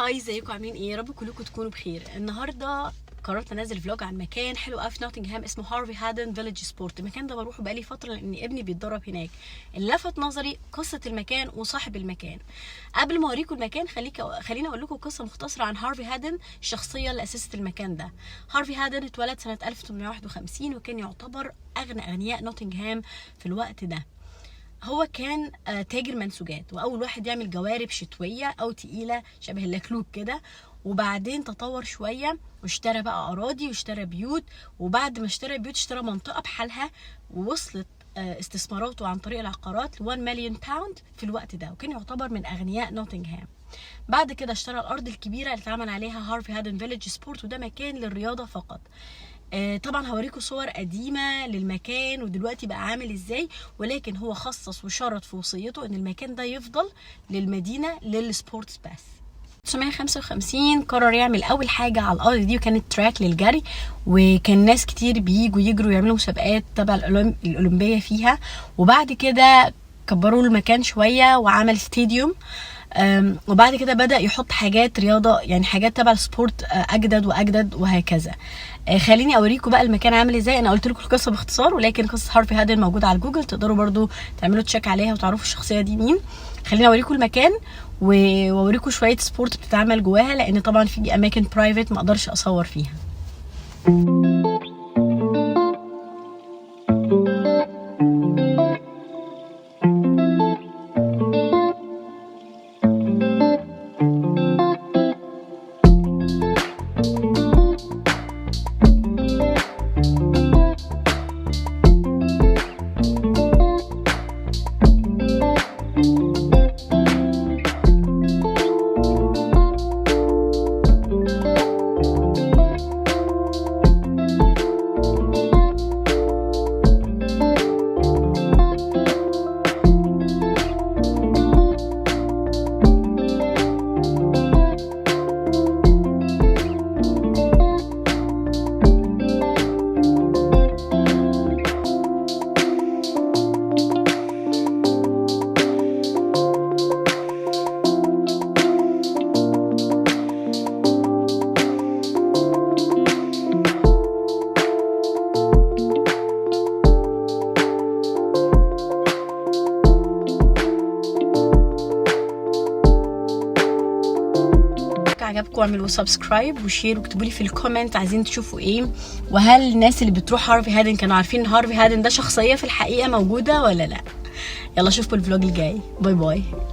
Hi، ازيكم؟ عاملين ايه؟ يا رب كلكم تكونوا بخير. النهارده قررت انزل vlog عن مكان حلو قوي في نوتنغهام اسمه Harvey Hadden Village Sport. المكان ده بروحه بقالي فترة لان ابني بيتدرب هناك. اللي لفت نظري قصة المكان وصاحب المكان. قبل ما اوريكم المكان خليني اقول لكم قصة مختصره عن هارفي هادن، الشخصية اللي اسست المكان ده. هارفي هادن اتولد سنة 1851 وكان يعتبر اغنى اغنياء نوتنغهام في الوقت ده. هو كان تاجر منسوجات واول واحد يعمل جوارب شتوية او تقيلة شبه اللكلوك كده. وبعدين تطور شوية واشترى بقى اراضي واشترى بيوت، وبعد ما اشترى بيوت اشترى منطقة بحالها، ووصلت استثماراته عن طريق العقارات ل 1 مليون pound في الوقت ده، وكان يعتبر من اغنياء نوتنغهام. بعد كده اشترى الارض الكبيرة اللي اتعمل عليها Harvey Hadden Village Sport، وده مكان للرياضة فقط. طبعا هوريكم صور قديمة للمكان ودلوقتي بقى عامل ازاي، ولكن هو خصص وشرط في وصيته ان المكان ده يفضل للمدينة لل sports بس. 1955 قرر يعمل اول حاجة على الارض دي، وكانت track للجري، وكان ناس كتير بييجوا يجروا يعملوا مسابقات تبع الاولمبية فيها. وبعد كده كبروا المكان شوية وعمل stadium، وبعد كده بدأ يحط حاجات رياضة، يعني حاجات تبع ال sport، أجدد وأجدد وهكذا. خليني أوريكم بقى المكان عامل إزاي. أنا قلت لكم القصة باختصار، ولكن قصة هارفي هادن موجودة على جوجل، تقدروا برضو تعملوا check عليها وتعرفوا الشخصية دي مين. خليني أوريكم المكان وأوريكم شوية sport بتتعمل جواها، لأن طبعا في أماكن private ما أقدرش أصور فيها. عجبكم اعملوا subscribe و share واكتبوا لي في ال comment عايزين تشوفوا ايه، وهل الناس اللي بتروح هارفي هادن كانوا عارفين ان هارفي هادن ده شخصية في الحقيقة موجودة ولا لا. يلا اشوفكم ال vlog الجاي. bye bye.